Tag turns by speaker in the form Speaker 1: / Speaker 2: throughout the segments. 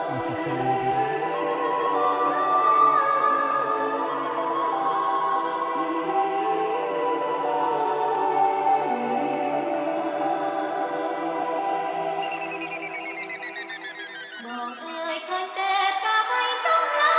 Speaker 1: អូនសរសើរទៀត
Speaker 2: បងអើយឃើញតែផ្កាបីចំឡើ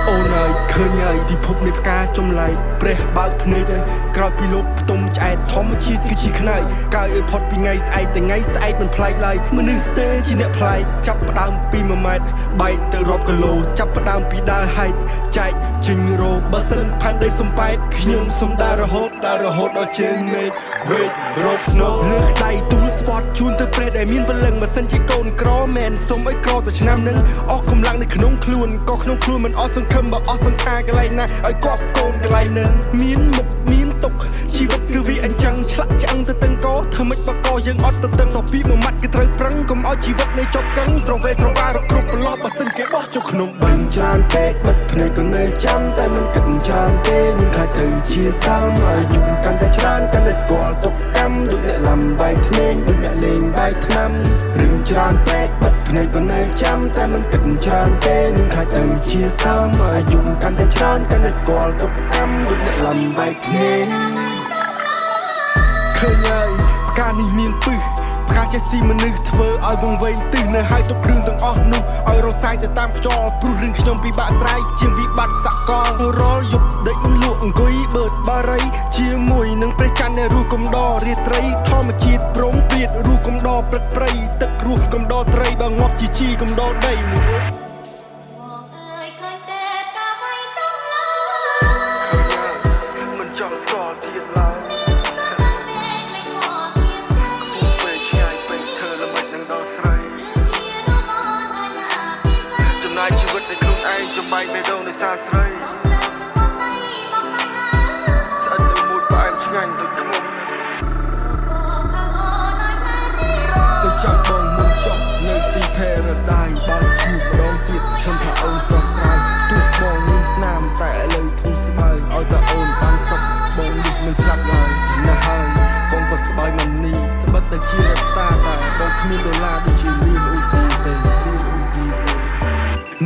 Speaker 3: អូនហើយឃើញហើយពិភពនៃផ្កាចម្លែកព្រះបើកភ្នែកហើយក្រោយពីលោកផ្ទុំឆ្អែតធម្មជាតិគឺជាខ្នើយកាយឲ្យផុតពីថ្ងៃស្អែកតែថ្ងៃស្អែកមិនប្លែកឡើយមនុស្សទេជាអ្នកប្លែកចាប់ផ្ដើមពី1ម៉ែត្របែកទៅរាប់គីឡូចាប់ផ្ដើមពីដើរហែកចែកជីងរោបើសិនផែនដីសំប៉ែតខ្ញុំសំដើររហូតដើររហូតដល់ជើងមេឃវេករកស្នូលើកដៃទូលស្ពតជូនទៅព្រះដែលមានពលឹងបើសិនជាកូនក្រមែនសុំឲ្យក្រទៅឆ្នាំនឹងអស់កម្លាំងនៅក្នុងខ្លួនក៏ក្នុងខ្លួនមិនអស់សង្ឃឹមបើអស់សង្ខារកន្លែងណាឲ្យគប់កូនកន្លែងនឹងមានមុខមានទុកជីវិតគឺវាអញ្ចឹងឆ្លាក់ឆ្អឹងទៅតឹងកធ្វើម៉េចបកយើងអត់ទៅតឹងសពីមួយម៉ាត់គឺត្រូវប្រឹងកុំឲ្យជីវិតនៅជាប់កឹងស្រវេស្រវារកគ្រប់ប្រឡោះបើសិនគេបោះចូលក្នុងបឹងច្រើនពេកបិទភ្នែកក៏នៅចាំតែមិនគិតច្រើនទេនឹងខ្លាចទៅជាសាមអាយុកាន់តែច្រើនកាន់តែស្គាល់ទុកកម្មដូចអ្នកឡាំបែកធ្មេញដូចអ្នកលេងបែកថ្នាំរឿងច្រើនពេកបិទភ្នែកក៏នៅចាំតែមិនគិតច្រើនទេនឹងខ្លាចទៅជាសាមអាយុកាន់តែច្រើនកាន់តែស្គាល់ទុកកម្មដូចអ្នកឡាំបែកធ្មេញ ឃើញហើយផ្កានេះមានពឹសផ្កាចេះស៊ីមនុស្សធ្វើឲ្យវង្វេងទិសនៅហើយទុកគ្រឿងទាំងអស់នោះឲ្យរសាយទៅតាមខ្យល់ព្រោះរឿងខ្ញុំពិបាកស្រាយជាងវិបត្តិសកលរាល់យប់ដេកមិនលក់អង្គុយបឺតបារីជាមួយនឹងព្រះច័ន្ទដែលរស់កំដររាត្រីធម្មជាតិព្រមព្រៀតរស់កំដរព្រឹកព្រៃទឹករស់កំដរត្រីបើងាប់ជាជីកំដរដីនោះ
Speaker 2: បងអើយឃើញតែផ្កាបីចំឡើ
Speaker 3: មិនចង់ស្គាល់ទៀតឡើយ
Speaker 2: យពេកមិនមកមានใจ
Speaker 3: ពេលឆ្ងាយពេកធ្វើល្បិចនឹងដល់ស្រី
Speaker 2: ជារូបអូនឲ្យណាពិសី
Speaker 3: ចំណាយជីវិតในខ្លួនឯងចំបែកបេះដូងដោយសារស្រី
Speaker 2: សំលើកមកដៃមកបាញ់ហើ
Speaker 3: ស្អិតរមួតផ្អែមឆ្ងាញ់ដូចខ្មុំ
Speaker 2: បងខាងអូនឲ្យណាជា
Speaker 3: ទៅចាំបងមុនចប់នៅទី Paradise បើជួបម្ដងទៀតសង្ឃឹមថាអូនស្រស់ស្រាយទោះបងមានស្នាមតែឥឡូវធូរស្បើយឲ្យតែអូនបានសុខបងនេះមិនស្លាប់ឡើយណាស់ហើយបងក៏ស្បើយមិននេះត្បិតតែជា rap star តែបងគ្មានដុល្លារដូចជាលៀនអូស៊ីទេលៀនអូស៊ីទេ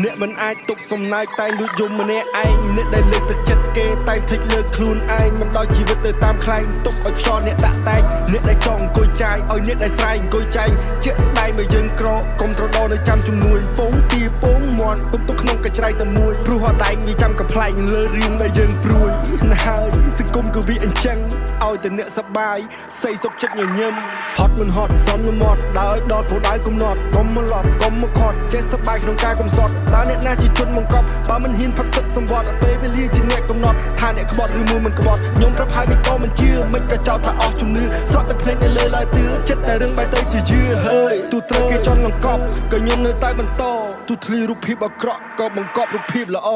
Speaker 3: អ្នកមិនអាចទុកសំណើចតែលួចយំម្នាក់ឯងអ្នកដែលលើកទឹកចិត្តគេតែភ្លេចលើកខ្លួនឯងមិនដល់ជីវិតទៅតាមខ្លែងទុកឲ្យខ្យល់អ្នកដាក់តែងអ្នកដែលចង់អង្គុយចាយឲ្យអ្នកដែលស្រែកអង្គុយចែងជាក់ស្ដែងបើយើងក្រកុំត្រដរនៅចាំជំនួយពងទាពងមន់ទុំទុកក្នុងកញ្ច្រែងតែមួយព្រោះអត់ដែងវាចាំកំ pl ែងលើរឿងដែលយើងព្រួយណាស់ហើយសង្គមក៏វាអញ្ចឹងឲ្យតែអ្នកសបាយស័យសុខចិត្តញញឹមហត់មិនហត់សន្មត់ដើរឲ្យដល់គោលដៅកំណត់កុំមកឡប់កុំមកខត់ចេះសបាយក្នុងការកំសត់តើអ្នកណាជាជនបង្កប់បើមិនហ៊ានផឹកទឹកសម្បត្តិពេលវេលាជាអ្នកកំណត់ថាអ្នកក្បត់ឬមួយមិនក្បត់ខ្ញុំប្រាប់ហើយមិនក៏មិនជឿមិនក៏ចោទថាអស់ជំនឿស្រក់តែភ្នែកនៅលើឡើយទឿចិត្តតែរឿងបែរទៅជាយឺហើយទូត្រូវគេជន់បង្កប់ក៏ខ្ញុំនៅតែបន្តទូធ្លីរូបភាពអាក្រក់ក៏បង្កប់រូបភាពល្អ